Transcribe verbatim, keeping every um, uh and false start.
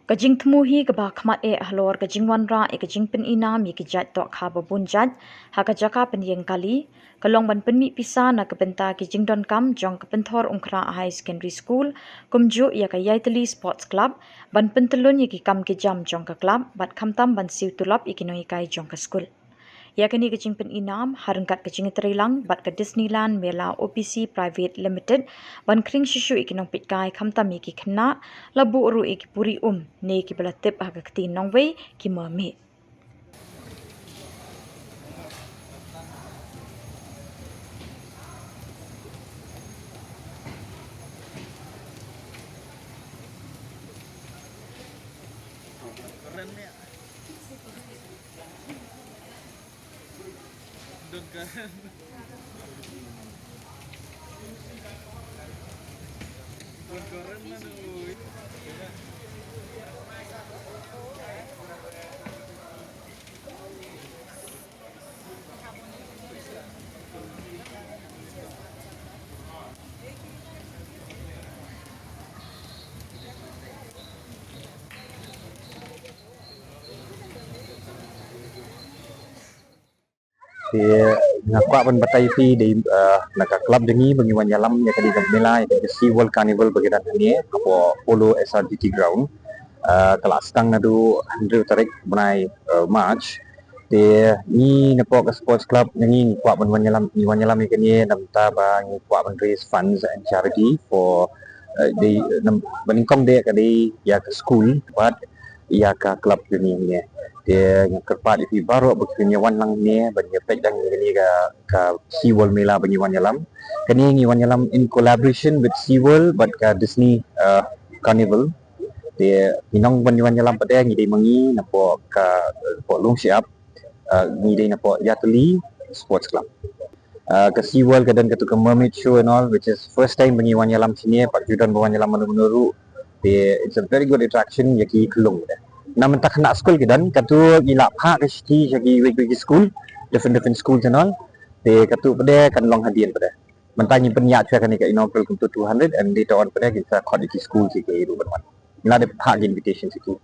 Ka jingthmu hi kaba khmat eh halor ka jingwanrah ïa ka jingpyni nam ïa ki jait dohkha ba bun jait ha ka jaka pynïeng kali, ka long ban pynmih pisa na ka bynta ki jingdonkam jong ka Pynthor Umkhrah Higher Secondary School, kumjuh ïa ka Ïaitylli Sports Club, ban pyntyllun ïa ki kam ki jam jong ka club, bad khamtam ban siew tulop ïa ki nonghikai jong ka skul. Ïa kane ka jingpyni nam, ha ryngkat ka jingïatreilang bad ka Disneyland Mela O P C Private Limited, ban khring shuh shuh ïa ki nongpeitkai khamtam ïa ki khynnah, la buh ruh ïa ki puri um, ne kiba la tip ha ka ktien nongwei, ki mermaid. Te nga kwah ban batai phi dei, eh, na ka club jong ngi ba ngi wan ïalam ïa ka dei ka mela ïa ka Sea World Carnival ba ki dang hangne hapoh Polo S R G T ground. Eh, ka la sdang naduh hynriew tarik bnai, eh, March. Te ngi napoh ka sports club jong ngi ngi kwah ban wan ïalam, ngi wan ïalam ïa kane namar ba ngi kwah ban raise funds and charity for, eh, dei, nam, ba nyngkong dei ka dei ïa ka school bad ïa ka club jong ngi hangne. Te nga kyrpad ïa phi baroh ba phin ïa wan lang hangne ban ïa peit lang ïa kane ka, ka Sea World Mela ba ngi wan ïalam. Kane ngi wan ïalam in collaboration with Sea World bad ka Disney, uh, Carnival. Te phi nang ban ïa wan ïalam pat te ngi dei ma ngi napoh ka, napoh Lungsiap, uh, ngi dei napoh Ïaitylli Sports Club. Uh, ka Sea World ka don katu ka mermaid show and all, which is first time ba ngi wan ïalam shane, pat ju don ba wan ïalam mano mano ruh. Te it's a very good attraction ïa ki khyllung te. Na mynta khynnah skul ki don, katu ngi la phah ka shithi sha kiwei kiwei ki school, different different schools and all. Te katu pat te kan long hadien pat te. Mynta ngi pynïaid shuwa kane ka inaugural kumtu two hundred and later on pat te ki sa khot ïa ki school ki ki ruh ban wan. Ngi la dep phah ki invitation sha ki.